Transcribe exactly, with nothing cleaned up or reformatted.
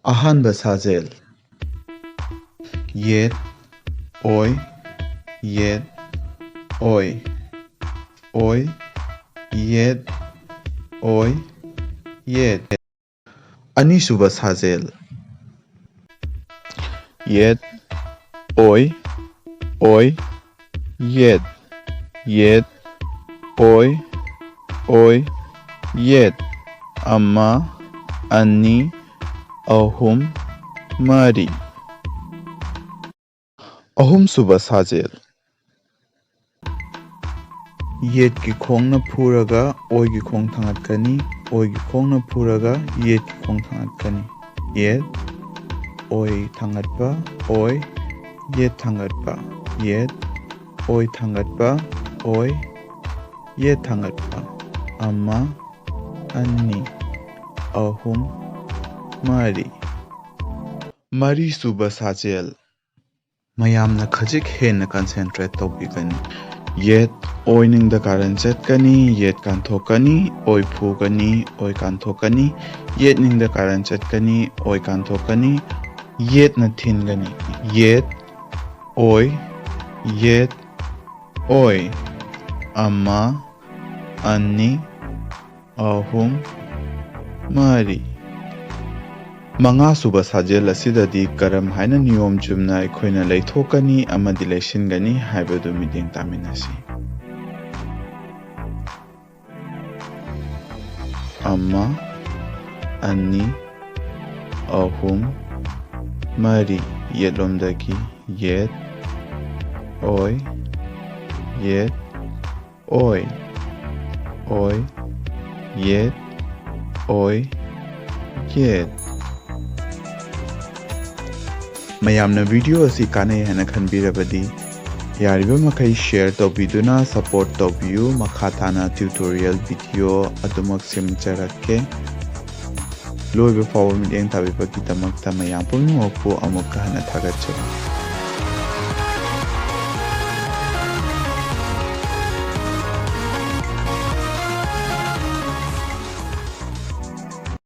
ꯑꯍꯥꯟꯕ ꯁꯥꯖꯦꯜ: ꯌꯦꯠ, ꯑꯣꯏ, ꯌꯦꯠ, ꯑꯣꯏ, ꯑꯣꯏ, ꯌꯦꯠ, ꯑꯣꯏ, ꯌꯦꯠ꯫ ꯑꯅꯤꯁꯨꯕ ꯁꯥꯖꯦꯜ: ꯌꯦꯠ, ꯑꯣꯏ, ꯑꯣꯏ, ꯌꯦꯠ, ꯌꯦꯠ, ꯑꯣꯏ, ꯑꯣꯏ, ꯌꯦꯠ꯫ ꯑꯃ, ꯑꯅꯤ, ꯑꯍꯨꯝ, ꯃꯔꯤ꯫ ꯑꯍꯨꯝꯁꯨꯕ ꯁꯥꯖꯦꯜ: ꯌꯦꯠꯀꯤ ꯈꯣꯡꯅ ꯐꯨꯔꯒ ꯑꯣꯏꯒꯤ ꯈꯣꯡ ꯊꯥꯡꯒꯠꯀꯅꯤ, ꯑꯣꯏꯒꯤ ꯈꯣꯡꯅ ꯐꯨꯔꯒ ꯌꯦꯠꯀꯤ ꯈꯣꯡ ꯊꯥꯡꯒꯠꯀꯅꯤ꯫ ꯌꯦꯠ, ꯑꯣꯏ ꯊꯥꯡꯒꯠꯄ, ꯑꯣꯏ, ꯌꯦꯠ ꯊꯥꯡꯒꯠꯄ, ꯌꯦꯠ, ꯑꯣꯏ ꯊꯥꯡꯒꯠꯄ, ꯑꯣꯏ, ꯌꯦꯠ ꯊꯥꯡꯒꯠꯄ꯫ ꯑꯃ, ꯑꯅꯤ, ꯑꯍꯨꯝ, ꯃꯔꯤ꯫ ꯃꯔꯤꯁꯨꯕ ꯁꯥꯖꯦꯜ: ꯃꯌꯥꯝꯅ ꯈꯖꯤꯛ ꯍꯦꯟꯅ concentrate ꯇꯧꯕꯤꯒꯅꯤ꯫ ꯌꯦꯠ, ꯑꯣꯏ ꯅꯤꯡꯗ ꯀꯥꯔꯟ ꯆꯠꯀꯅꯤ, ꯌꯦꯠ ꯀꯥꯟꯊꯣꯛꯀꯅꯤ, ꯑꯣꯏ ꯐꯨꯒꯅꯤ, ꯑꯣꯏ ꯀꯥꯟꯊꯣꯛꯀꯅꯤ, ꯌꯦꯠ ꯅꯤꯡꯗ ꯀꯥꯔꯟ ꯆꯠꯀꯅꯤ, ꯑꯣꯏ ꯀꯥꯟꯊꯣꯛꯀꯅꯤ, ꯌꯦꯠꯅ ꯊꯤꯟꯒꯅꯤ꯫ ꯌꯦꯠ, ꯑꯣꯏ, ꯌꯦꯠ, ꯑꯣꯏ꯫ ꯑꯃ, ꯑꯅꯤ, ꯑꯍꯨꯝ, ꯃꯔꯤ꯫ ꯃꯉꯥꯁꯨꯕ ꯁꯥꯖꯦꯜ ꯑꯁꯤꯗꯗꯤ ꯀꯔꯝ ꯍꯥꯏꯅ ꯅꯤꯌꯣꯝ ꯆꯨꯝꯅ ꯑꯩꯈꯣꯏꯅ ꯂꯩꯊꯣꯛꯀꯅꯤ ꯑꯃꯗꯤ ꯂꯩꯁꯤꯟꯒꯅꯤ ꯍꯥꯏꯕꯗꯨ ꯃꯤꯠꯌꯦꯡ ꯇꯥꯃꯤꯟꯅꯁꯤ꯫ ꯑꯃ, ꯑꯅꯤ, ꯑꯍꯨꯝ, ꯃꯔꯤ꯫ ꯌꯦꯠꯂꯣꯝꯗꯒꯤ ꯌꯦꯠ, ꯑꯣꯏ, ꯌꯦꯠ, ꯑꯣꯏ, ꯑꯣꯏ, ꯌꯦꯠ, ꯑꯣꯏ, ꯌꯦꯠ꯫ ꯃꯌꯥꯝꯅ video ꯑꯁꯤ ꯀꯥꯟꯅꯩ ꯍꯥꯏꯅ ꯈꯟꯕꯤꯔꯕꯗꯤ ꯌꯥꯔꯤꯕ ꯃꯈꯩ share ꯇꯧꯕꯤꯗꯨꯅ support ꯇꯧꯕꯤꯌꯨ꯫ ꯃꯈꯥ ꯇꯥꯅ tutorial video ꯑꯗꯨꯃꯛ ꯁꯦꯝꯖꯔꯛꯀꯦ꯫ ꯂꯣꯏꯕ ꯐꯥꯎꯕ ꯃꯤꯠꯌꯦꯡ ꯇꯥꯕꯤꯕꯒꯤꯗꯃꯛꯇ ꯃꯌꯥꯝ ꯄꯨꯝꯅꯃꯛꯄꯨ ꯑꯃꯨꯛꯀ ꯍꯟꯅ ꯊꯥꯒꯠꯆꯔꯤ꯫